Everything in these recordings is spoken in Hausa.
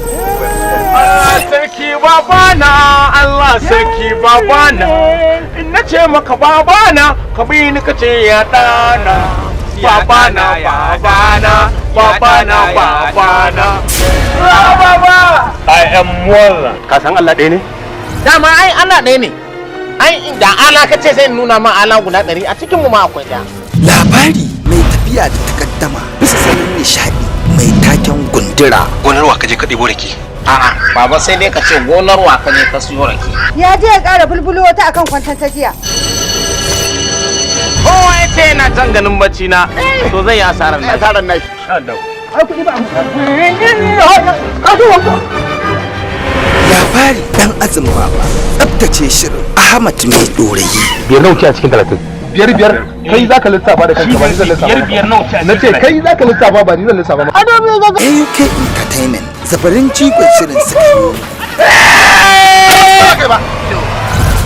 Allah sarki babana, Allah sarki babana, in na ce maka babana, ka bi ni, ka ce ya ɗana. Babana, babana, babana, babana, baba. I am one. Ka san Allah ɗaya ne? Dama ai Allah ɗaya ne. Ai da ala ka ce, sai in nuna ma ala guda 100, a cikin mu ma akwai ɗaya. Labari mai tafiya da takaddama bisa salon nishadi mai taken Gundura. Gonar wa ka je ka ɗebo rake? A'a baba, sai dai ka ce gonar wa ka je ka siyo rake. Ya je ya ƙara bulbulo wata akan kwantan ta jiya. Kowa ya ce yana can ganin bacci na, to zai yi asarar na. Asarar nashi. Ai kuɗi ba. Labari Dan Azin Baba, tsabtace shirin Ahmad Mai Dorayi. Biyar nawa ce a cikin 30? Biyar biyar, kai zaka lissafa da kanka, ba ni zan lissafa. Biyar biyar nawa ce a Na ce kai zaka lissafa, ba ni zan lissafa ba. AUK Entertainment zabarin jigon shirin suka yi.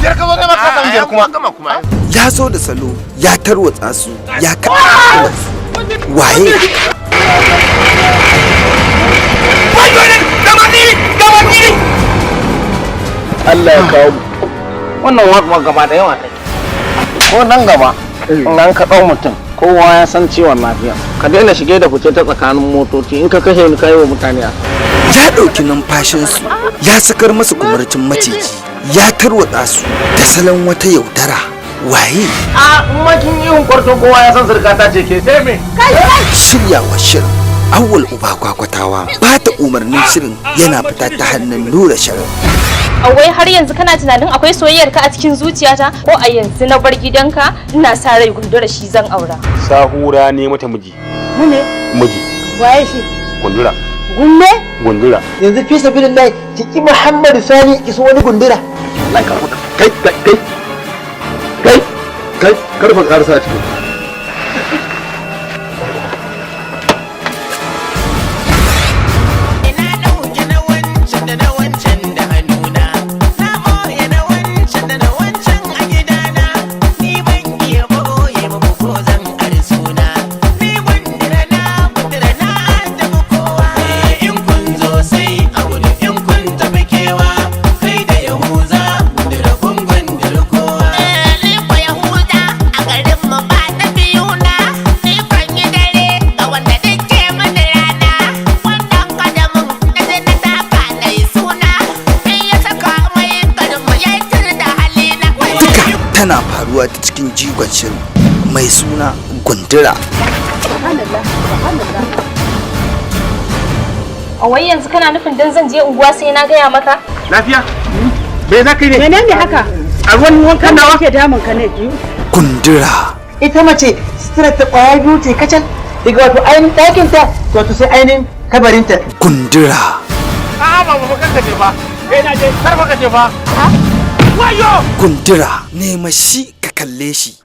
Biyar ka zo, kai ma ka samu biyar kuma. Ya zo da salo, ya tarwatsa su, ya kaɗa su. Waye? Allah ya kawo mu. Wannan waƙa gaba da yawa take. Ko nan gaba in an ka ɗau mutum, kowa ya san ciwon lafiya, ka daina shige da fice ta tsakanin motoci. In ka kashe ni, ka yi wa mutane a Ya ɗauki numfashinsu, ya sakar masu kumurcin maciji, ya tarwatsa su da salon wata yaudara. Waye? A in ma kin yi kwarto, kowa ya san surkata ce ke, sai me? Shiryawa shirin Awwal Uba Kwakwatawa, ba ta umarnin shirin yana fita ta hannun Nura Shirin. A wai har yanzu kana tunanin akwai soyayyar ka a cikin zuciyata? Ko a yanzu na bar gidanka, ina sa rai Gundura shi zan aura. Sahura ne mata miji. Mu ne? Miji. Waye shi? Gundura. Gumme? Gundura. Yanzu fi sabilillahi, ki ki Muhammadu Sani, ki so wani Gundura? Kai, kai, kai, kai, kai, karfa karsa a cikin. Ina ɗauke na wancan da na wancan da hannuna. Na ɓoye na wancan da na wancan a gidana. Ni ban iya ɓoye muku ko zan arsuna. Ni Gundura na, Gundura na addabi kowa. In kun zo sai a gudu, in kun tafi kewa. Kai da Yahuza, Gundura kun gundura kowa. Ni ko Yahuda a garin mu ba na biyu na. Ni kan yi dare ga wanda duk ke mani rana. Wannan kadamin na je na taka na yi suna. In ya saka mai garin mu ya yi da halina. Duka tana faruwa ta cikin jigon shirin mai suna Gundura. Subhanallah, subhanallah. A wai yanzu kana nufin dan zan je unguwa sai na gaya maka? Lafiya? Me za ka yi ne? Menene haka? A ruwan wankan nawa? Ke damun ka ne? Gundura. Ita mace sutura ta kwaya biyu ce kacal, daga wato ainihin ɗakin ta wato sai ainihin kabarinta. Gundura. A'a baba, ba kanka ce fa. Eh, na je, kar fa ka ce fa. Wayo! Gundura, nema shi ka kalle shi.